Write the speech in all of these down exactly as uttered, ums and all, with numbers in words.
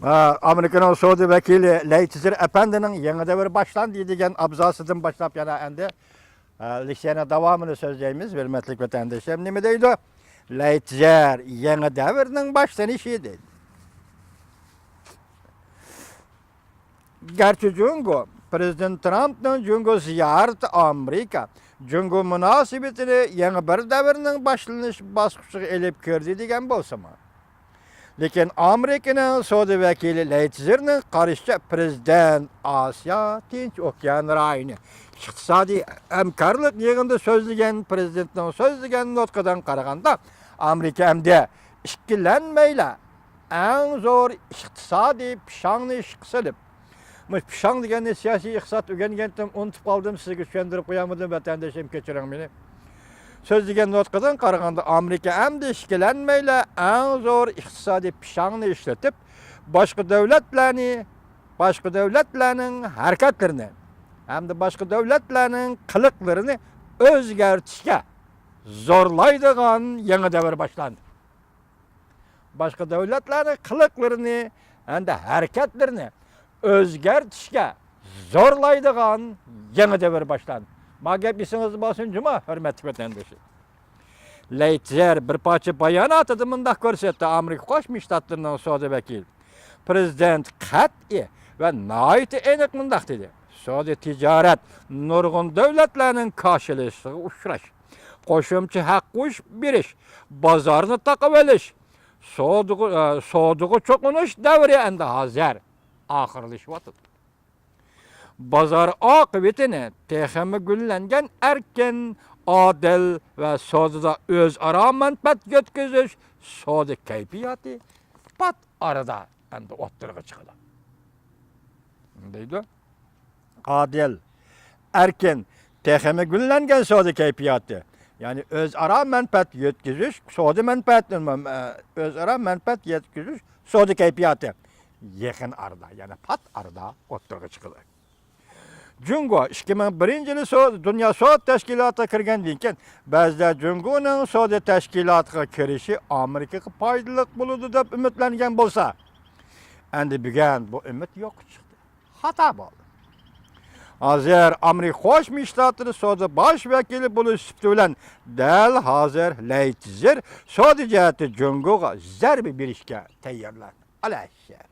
ئامېرىكىنىڭ سودا ۋەكىلى لەيتىزېر ئەپەندىنىڭ يېڭى دەۋر باشلاندى دېگەن ئابزاسىدىن باشلاپ يەنە ئەمدى، ئە، لېكسىيەنىڭ داۋامىنى سۆزلەيمىز، ھۆرمەتلىك ۋەتەندىشىم. نېمە دەيدۇ؟ لەيتىزېر يېڭى دەۋرنىڭ باشلىنىشى دەيدۇ. گەرچە جۇڭگو، پىرېزىدېنت ترامپنىڭ جۇڭگو زىيارىتى ئامېرىكا، جۇڭگو مۇناسىۋىتىنى يېڭى بىر دەۋرنىڭ باشلىنىش باسقۇچىغا ئېلىپ كىردى دېگەن بولسىمۇ، لېكىن ئامېرىكىنىڭ سودا ۋەكىلى لەيتىزېرنىڭ قارىشىچە، پىرېزىدېنت ئاسىيا تىنچ ئوكيان رايونى ئىقتىسادىي ھەمكارلىق يىغىنىدا سۆزلىگەن پىرېزىدېنتنىڭ سۆزلىگەن نۇتقىدىن قارىغاندا، ئامېرىكا ئەمدى ئىككىلەنمەيلا ئەڭ زور ئىقتىسادىي پىشاڭنى ئىشقا سېلىپ، مۇشۇ پىشاڭ دېگەننى سىياسىي ئىقتىساد ئۆگەنگەنتىم ئۇنتۇپ قالدىم، سىزگە چۈشەندۈرۈپ قويالمىدىم، ۋەتەندىشىم، كەچۈرۈڭ مېنى. سۆزلىگەن نۇتقىدىن قارىغاندا، ئامېرىكا ئەمدى ئىككىلەنمەيلا ئەڭ زور ئىقتىسادىي پىشاڭنى ئىشلىتىپ، باشقا دۆلەتلەرنى، باشقا دۆلەتلەرنىڭ ھەرىكەتلىرىنى ھەمدە باشقا دۆلەتلەرنىڭ قىلىقلىرىنى ئۆزگەرتىشكە زورلايدىغان يېڭى دەۋر باشلاندى. باشقا دۆلەتلەرنىڭ قىلىقلىرىنى ھەمدە ھەرىكەتلىرىنى ئۆزگەرتىشكە زورلايدىغان يېڭى دەۋر باشلاندى. ما گەپ ئېسىڭىزدە بولسۇن جۇما، ھۆرمەتلىك ۋەتەندىشىم. لەيتىزېر بىر پارچە باياناتىدا مۇنداق كۆرسەتتى، ئامېرىكا قوشما شتاتلىرىنىڭ سودا ۋەكىلى. پىرېزىدېنت قەتئىي ۋە ناھايىتى ئېنىق مۇنداق دېدى، سودا تىجارەت نۇرغۇن دۆلەتلەرنىڭ كارشىلىشىغا ئۇچراش، قوشۇمچە ھەق قوشۇپ بېرىش، بازارنى تاقىۋېلىش، سودىغا، ئە، سودىغا چوقۇنۇش دەۋرى ئەمدى ھازىر ئاخىرلىشىۋاتىدۇ. بازار ئاقىۋىتىنى تېخىمۇ گۈللەنگەن ئەركىن، ئادىل ۋە سودىدا ئۆزئارا مەنپەئەت يەتكۈزۈش سودا كەيپىياتى پات ئارىدا ئەمدى ئوتتۇرىغا چىقىدۇ. دەيدۇ. ئادىل، ئەركىن، تېخىمۇ گۈللەنگەن سودا كەيپىياتى، يەنى ئۆزئارا مەنپەئەت يەتكۈزۈش، سودا مەنپەئەت، ئۆزئارا مەنپەئەت يەتكۈزۈش سودا كەيپىياتى يېقىن ئارىدا، يەنى پات ئارىدا ئوتتۇرىغا چىقىدۇ. جۇڭگو ئىككى مىڭ بىرىنچى يىلى سو-، دۇنيا سودا تەشكىلاتىغا كىرگەندىن كېيىن، بەزىلەر جۇڭگونىڭ سودا تەشكىلاتىغا كىرىشى ئامېرىكىغا پايدىلىق بولىدۇ دەپ ئۈمىدلەنگەن بولسا، ئەمدى بۈگۈن بۇ ئۈمىد يوققا چىقتى. خاتا بولدى. ھازىر ئامېرىكا قوشما شتاتلىرى سودا باش ۋەكىلى بولۇش سۈپىتى بىلەن دەل ھازىر لەيتىزېر سودا جەھەتتە جۇڭگوغا زەربە بېرىشكە تەييارلاندى. ئەلەششە.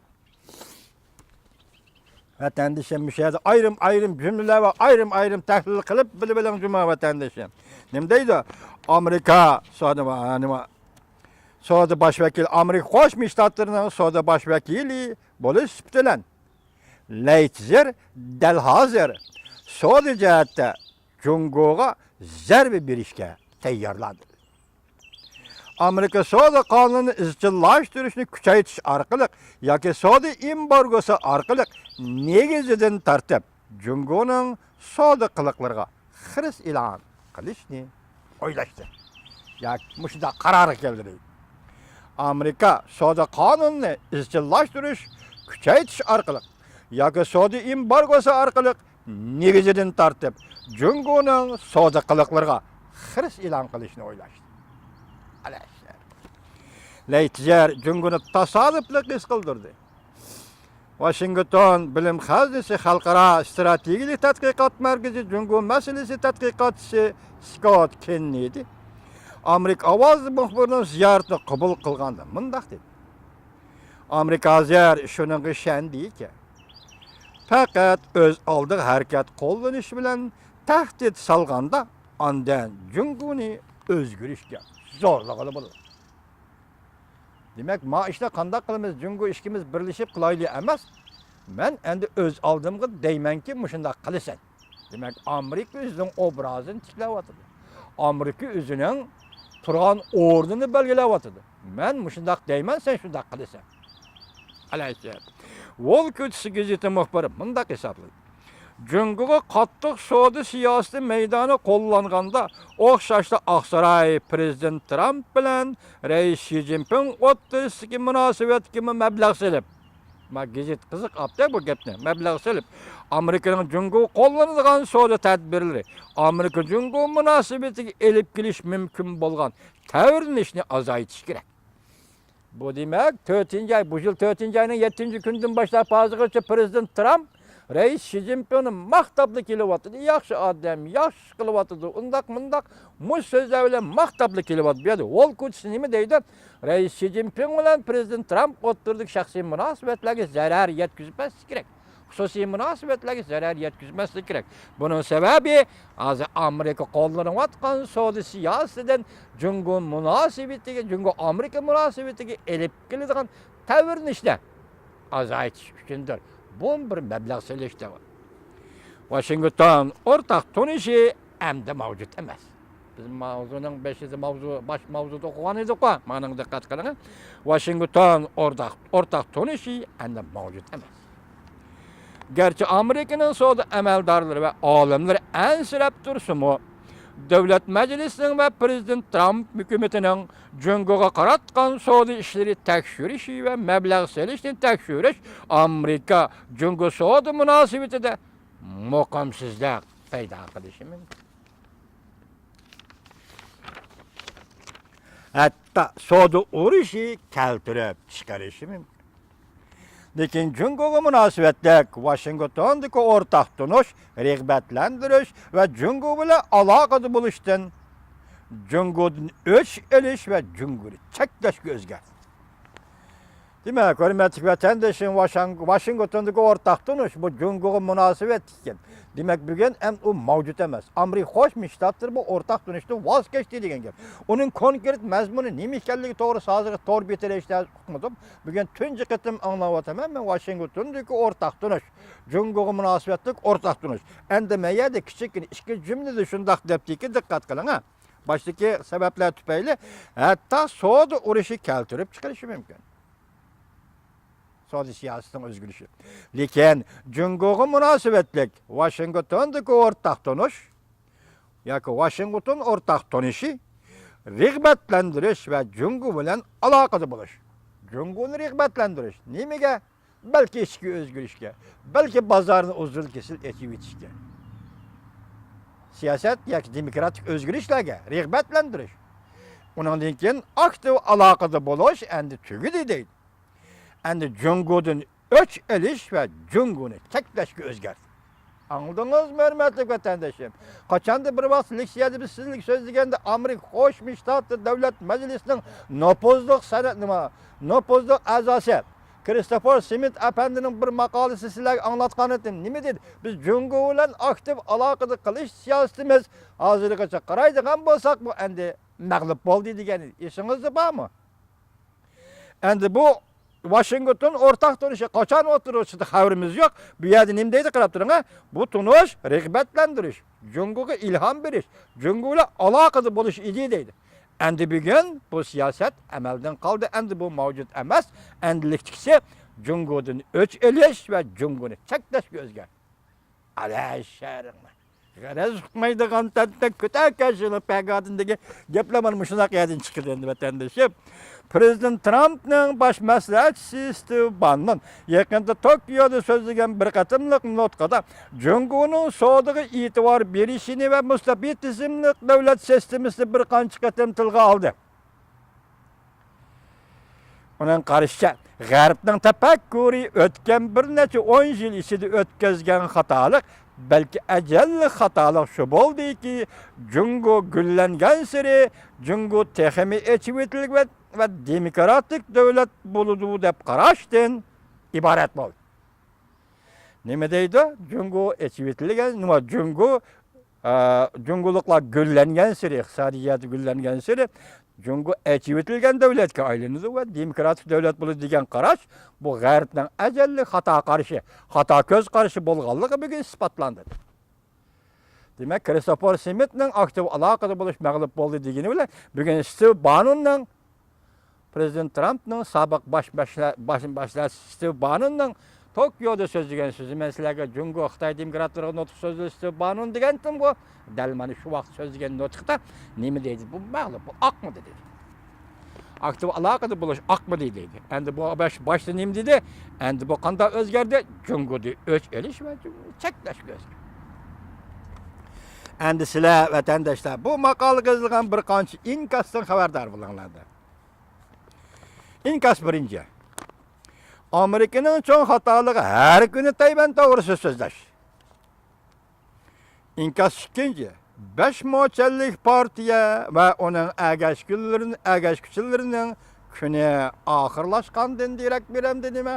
ۋەتەندىشىم، مۇشۇ يەردە ئايرىم-ئايرىم جۈملىلەر ۋە ئايرىم-ئايرىم تەھلىل قىلىپ بىلىۋېلىڭ جۇما ۋەتەندىشىم. نېمە دەيدۇ؟ ئامېرىكا سودا، نېمە، سودا باش ۋەكىلى، ئامېرىكا قوشما شتاتلىرىنىڭ سودا باش ۋەكىلى بولۇش سۈپىتى بىلەن، لەيتىزېر دەل ھازىر سودا جەھەتتە جۇڭگوغا زەربە بېرىشكە تەييارلاندى. ئامېرىكا سودا قانۇنىنى ئىزچىللاشتۇرۇشنى كۈچەيتىش ئارقىلىق ياكى سودا ئېمبارگوسى ئارقىلىق نېگىزىدىن تارتىپ جۇڭگونىڭ سودا قىلىقلىرىغا خىرىس ئېلان قىلىشنى ئويلاشتى. ياكى مۇشۇنداق قارارغا كەلدى. ئامېرىكا سودا قانۇنىنى ئىزچىللاشتۇرۇش، كۈچەيتىش ئارقىلىق ياكى سودا ئېمبارگوسى ئارقىلىق نېگىزىدىن تارتىپ جۇڭگونىڭ سودا قىلىقلىرىغا خىرىس ئېلان قىلىشنى ئويلاشتى. ئەلەششە. لەيتىزېر جۇڭگونى تاسادىپلىق ھېس قىلدۇردى. ۋاشىنگتون بىلىم خەزنىسى خەلقئارا ئىستراتېگىيەلىك تەتقىقات مەركىزى جۇڭگو مەسىلىسى تەتقىقاتچىسى سكوت كېننېدى ئامېرىكا ئاۋازى مۇخبىرىنىڭ زىيارىتىنى قوبۇل قىلغاندا مۇنداق دېدى. ئامېرىكا ھازىر شۇنىڭغا ئىشەندىكەن، پەقەت ئۆز ئالدىغا ھەرىكەت قوللىنىش بىلەن تەھدىت سالغاندا، ئاندىن جۇڭگونى ئۆزگىرىشكە زورلىغىلى بولىدۇ. دېمەك، ما ئىشتا قانداق قىلىمىز، جۇڭگو ئىككىمىز بىرلىشىپ قىلايلى ئەمەس، مەن ئەمدى ئۆز ئالدىمغا دەيمەنكى، مۇشۇنداق قىلىسەن. دېمەك، ئامېرىكا ئۆزىنىڭ ئوبرازىنى تىكلەۋاتىدۇ. ئامېرىكا ئۆزىنىڭ تۇرغان ئورنىنى بەلگىلەۋاتىدۇ. مەن مۇشۇنداق دەيمەن، سەن شۇنداق قىلىسەن. ئەلەيھىسسالام. ۋول كوچىسى گېزىتى مۇخبىرى مۇنداق ھېسابلىدى. جۇڭگوغا قاتتىق سودا سىياسىتى مەيدانى قوللانغاندا، ئوخشاشلا ئاقساراي پىرېزىدېنت ترامپ بىلەن رەئىس شى جىنپىڭ ئوتتۇرىسىدىكى مۇناسىۋەتكىمۇ مەبلەغ سېلىپ، ما گېزىت قىزىق ئاپتۇ بۇ گەپنى، مەبلەغ سېلىپ، ئامېرىكىنىڭ جۇڭگوغا قوللىنىدىغان سودا تەدبىرلىرى، ئامېرىكا جۇڭگو مۇناسىۋىتىگە ئېلىپ كېلىش مۇمكىن بولغان تەۋرىنىشنى ئازايتىش كېرەك. بۇ دېمەك، تۆتىنچى ئاي، بۇ يىل تۆتىنچى ئاينىڭ يەتتىنچى كۈنىدىن باشلاپ ھازىرغىچە پىرېزىدېنت ترامپ رەئىس شى جىنپىڭنى ماختاپلا كېلىۋاتىدۇ. ياخشى ئادەم، ياخشى قىلىۋاتىدۇ، ئۇنداق مۇنداق، مۇشۇ سۆزلەر بىلەن ماختاپلا كېلىۋاتىدۇ. بۇ يەردە ۋول كۇتس نېمە دەيدۇ؟ رەئىس شى جىنپىڭ بىلەن پىرېزىدېنت ترامپ ئوتتۇرىدىكى شەخسىي مۇناسىۋەتلەرگە زەرەر يەتكۈزمەسلىك كېرەك. خۇسۇسىي مۇناسىۋەتلەرگە زەرەر يەتكۈزمەسلىك كېرەك. بۇنىڭ سەۋەبى، ھازىر ئامېرىكا قوللىنىۋاتقان سودا سىياسىتىدىن جۇڭگو مۇناسىۋىتىگە، جۇڭگو ئامېرىكا مۇناسىۋىتىگە ئېلىپ كېلىدىغان تەۋرىنىشنى ئازايتىش ئۈچۈندۇر. بۇمۇ بىر مەبلەغ سېلىشتۇر. ۋاشىنگتون ئورتاق تونۇشى ئەمدى مەۋجۇت ئەمەس. بىز ماۋزۇنىڭ بېشىدا ماۋزۇ، باش ماۋزۇدا ئوقۇغان ئىدۇق-قۇ، مانىڭغا دىققەت قىلىڭ. ۋاشىنگتون ئورتاق، ئورتاق تونۇشى ئەمدى مەۋجۇت ئەمەس. گەرچە ئامېرىكىنىڭ سودا ئەمەلدارلىرى ۋە ئالىملىرى ئەنسىرەپ تۇرسىمۇ، دۆلەت مەجلىسىنىڭ ۋە پىرېزىدېنت ترامپ ھۆكۈمىتىنىڭ جۇڭگوغا قاراتقان سودا ئىشلىرى تەكشۈرۈشى ۋە مەبلەغ سېلىشنى تەكشۈرۈش ئامېرىكا جۇڭگو سودا مۇناسىۋىتىدە مۇقىمسىزلىق پەيدا قىلىشى مۇمكىن. ھەتتا سودا ئۇرۇشى كەلتۈرۈپ چىقىرىشى مۇمكىن. لېكىن جۇڭگوغا مۇناسىۋەتلىك ۋاشىنگتوندىكى ئورتاق تونۇش رىغبەتلەندۈرۈش ۋە جۇڭگو بىلەن ئالاقىدە بولۇشتىن جۇڭگودىن ئۆچ ئېلىش ۋە جۇڭگونى چەكلەشكە ئۆزگەردى. دېمەك، ھۆرمەتلىك ۋەتەندىشىم، ۋاشاڭ-، ۋاشىنگتوندىكى ئورتاق تونۇش بۇ جۇڭگوغا مۇناسىۋەتلىك ئىكەن. دېمەك، بۈگۈن ئەمدى ئۇ مەۋجۇت ئەمەس. ئامېرىكا قوشما شتاتلىرى بۇ ئورتاق تونۇشتىن ۋاز كەچتى دېگەن گەپ. ئۇنىڭ كونكرېت مەزمۇنى نېمە ئىكەنلىكى توغرىسىدا ھازىرغىچە تور بېتىدە ھېچ نەرسە ئۇقمىدىم. بۈگۈن تۇنجى قېتىم ئاڭلاۋاتىمەن مەن ۋاشىنگتوندىكى ئورتاق تونۇش. جۇڭگوغا مۇناسىۋەتلىك ئورتاق تونۇش. ئەمدى مەن يەردە كىچىككىنە ئىككى جۈملىدە شۇنداق دەپتىكى، دىققەت قىلىڭ ھە. باشتىكى سەۋەبلەر تۈپەيلى ھەتتا سودا ئۇرۇشى كەلتۈرۈپ چىقىرىشى مۇمكىن. سودا سىياسىتىنىڭ ئۆزگىرىشى. لېكىن جۇڭگوغا مۇناسىۋەتلىك ۋاشىنگتوندىكى ئورتاق تونۇش ياكى ۋاشىنگتون ئورتاق تونۇشى رىغبەتلەندۈرۈش ۋە جۇڭگو بىلەن ئالاقىدە بولۇش. جۇڭگونى رىغبەتلەندۈرۈش. نېمىگە؟ بەلكى ئىچكى ئۆزگىرىشكە، بەلكى بازارنى ئۇزۇن كېسىل ئېچىۋېتىشكە. سىياسەت ياكى دېموكراتىك ئۆزگىرىشلەرگە رىغبەتلەندۈرۈش. ئۇنىڭدىن كېيىن ئاكتىپ ئالاقىدە بولۇش ئەمدى تۈگىدى دەيدۇ. ئەمدى جۇڭگودىن ئۆچ ئېلىش ۋە جۇڭگونى چەكلەشكە ئۆزگەردى. ئاڭلىدىڭىزمۇ، ھۆرمەتلىك ۋەتەندىشىم؟ قاچاندا بىر ۋاقىت لېكسىيەدە بىز سىزلىك سۆزلىگەندە، ئامېرىكا قوشما شتاتى دۆلەت مەجلىسىنىڭ نوپۇزلۇق سەنە-، نېمە، نوپۇزلۇق ئەزاسى كرىستوفور سمىت ئەپەندىنىڭ بىر ماقالىسى سىلەرگە ئاڭلاتقان ئىدىم. نېمە دېدى؟ بىز جۇڭگو بىلەن ئاكتىپ ئالاقىدە قىلىش سىياسىتىمىز ھازىرغىچە قارايدىغان بولساق، بۇ ئەمدى مەغلۇپ بولدى دېگەن ئىدى. ئېسىڭىزدە بارمۇ؟ ئەمدى بۇ ۋاشىنگتون ئورتاق تونۇشى قاچان ئوتتۇرىغا چىقتى، خەۋىرىمىز يوق. بۇ يەردە نېمە دەيدۇ، قاراپ تۇرۇڭ ھە. بۇ تونۇش رىغبەتلەندۈرۈش، جۇڭگوغا ئىلھام بېرىش، جۇڭگو بىلەن ئالاقىدە بولۇش ئىدى دەيدۇ. ئەمدى بۈگۈن بۇ سىياسەت ئەمەلدىن قالدى، ئەمدى بۇ مەۋجۇت ئەمەس. ئەمدىلىكتىكىسى جۇڭگودىن ئۆچ ئېلىش ۋە جۇڭگونى چەكلەشكە ئۆزگەردى. ئەلە شەرىڭلار. غەرەز ئۇقمايدىغان تەنتەك كۆتەر كەشىنىڭ پەگادىندىكى گەپلەر مانا مۇشۇنداق يەردىن چىقىدۇ ئەمدى، ۋەتەندىشىم. پىرېزىدېنت ترامپنىڭ باش مەسلىھەتچىسى ستىۋ باننون يېقىندا توكيودا سۆزلىگەن بىر قېتىملىق نۇتقىدا جۇڭگونىڭ سودىغا ئېتىبار بېرىشىنى ۋە مۇستەبىتىزملىق دۆلەت سىستېمىسىنى بىر قانچە قېتىم تىلغا ئالدى. ئۇنىڭ قارىشىچە، غەربنىڭ تەپەككۇرى ئۆتكەن بىر نەچچە ئون يىل ئىچىدە ئۆتكۈزگەن خاتالىق، بەلكى ئەجەللىك خاتالىق شۇ بولدىكى، جۇڭگو گۈللەنگەنسېرى، جۇڭگو تېخىمۇ ئېچىۋېتىلگەن ۋە دېموكراتىك دۆلەت بولىدۇ دەپ قاراشتىن ئىبارەت بولدى. نېمە دەيدۇ؟ جۇڭگو ئېچىۋېتىلگەن، نېمە، جۇڭگو، ئە، جۇڭگولۇقلار گۈللەنگەنسېرى، ئىقتىسادىي جەھەتتە گۈللەنگەنسېرى، جۇڭگو ئېچىۋېتىلگەن دۆلەتكە ئايلىنىدۇ ۋە دېموكراتىك دۆلەت بولىدۇ دېگەن قاراش، بۇ غەربنىڭ ئەزەللىك خاتا قارىشى، خاتا كۆز قارىشى بولغانلىقى بۈگۈن ئىسپاتلاندى. دېمەك، كرىستوفور سمىتنىڭ ئاكتىپ ئالاقىدە بولۇش مەغلۇپ بولدى دېگىنى بىلەن، بۈگۈن ستىۋ باننوننىڭ، پىرېزىدېنت ترامپنىڭ سابىق باش مەسلە-، باش مەسلىھەتچىسى ستىۋ باننوننىڭ توكيودا سۆزلىگەن سۆزى، مەن سىلەرگە جۇڭگو خىتاي دېموكراتلىرىغا نۇتۇق سۆزلىدى ستىۋ باننون دېگەنتىمغۇ. دەل مانا شۇ ۋاقىت سۆزلىگەن نۇتۇقتا نېمە دەيدۇ؟ بۇ مەغلۇپ، بۇ ئاقمىدى دېدى. ئاكتىپ ئالاقىدە بولۇش ئاقمىدى دېدى. ئەمدى بۇ باش-، باشتا نېمە دېدى؟ ئەمدى بۇ قانداق ئۆزگەردى؟ جۇڭگودىن ئۆچ ئېلىش ۋە جۇڭگونى چەكلەشكە ئۆزگەردى. ئەمدى سىلەر، ۋەتەنداشلار، بۇ ماقالىغا يېزىلغان بىر قانچە ئىنكاستىن خەۋەردار بولۇڭلار. ئىنكاس بىرىنچى. ئامېرىكىنىڭ چوڭ خاتالىقى ھەر كۈنى تەيۋەن توغرىسىدا سۆزلەش. ئىنكاس ئىككىنچى. بەش موچەنلىك پارتىيە ۋە ئۇنىڭ ئەگەشكۈلىرىنى-، ئەگەشكۈچىلىرىنىڭ كۈنى ئاخىرلاشقاندىن دېرەك بېرەمدۇ نېمە؟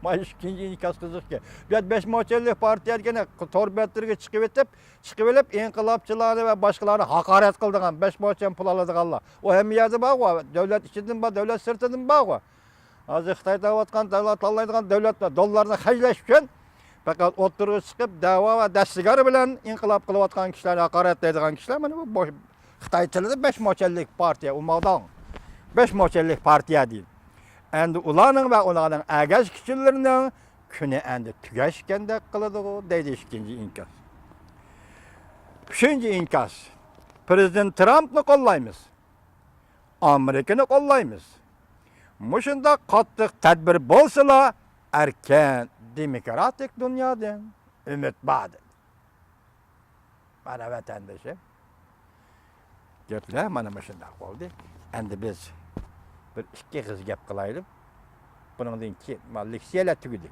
مانا ئىككىنچى ئىنكاس قىزىقكەن. بۇ يەردە بەش موچەنلىك پارتىيە دېگەن تور بەتلىرىگە چىقىۋېتىپ، چىقىۋېلىپ، ئىنقىلابچىلارنى ۋە باشقىلارنى ھاقارەت قىلىدىغان، بەش موچەن پۇل ئالىدىغانلار. ئۇ ھەممە يەردە بارغۇ، دۆلەت ئىچىدىن بار، دۆلەت سىرتىدىن بارغۇ. ھازىر خىتاي تاللاۋاتقان، تاللايدىغان دۆلەتلەر دوللارنى خەجلەش ئۈچۈن پەقەت ئوتتۇرىغا چىقىپ، دەۋا ۋە دەستىگار بىلەن ئىنقىلاب قىلىۋاتقان كىشىلەرنى ھاقارەتلەيدىغان كىشىلەر مانا بۇ بوش-، خىتاي تىلىدا بەش موچەنلىك پارتىيە، ئۇماغداڭ. بەش موچەنلىك پارتىيە دېيىلدى. ئەمدى ئۇلارنىڭ ۋە ئۇلارنىڭ ئەگەشكۈچىلىرىنىڭ كۈنى ئەمدى تۈگەشكەندەك قىلىدىغۇ، دەيدۇ ئىككىنچى ئىنكاس. ئۈچىنچى ئىنكاس. پىرېزىدېنت ترامپنى قوللايمىز. ئامېرىكىنى قوللايمىز. مۇشۇنداق قاتتىق تەدبىر بولسىلا، ئەركىن، دېموكراتىك دۇنيادىن ئۈمىد بار، دېدى. مانا ۋەتەندىشىم، گەپلەر مانا مۇشۇنداق بولدى. ئەمدى بىز بىر ئىككى ئېغىز گەپ قىلايلى. بۇنىڭدىن كېيىن، مانا، لېكسىيەلەر تۈگىدى.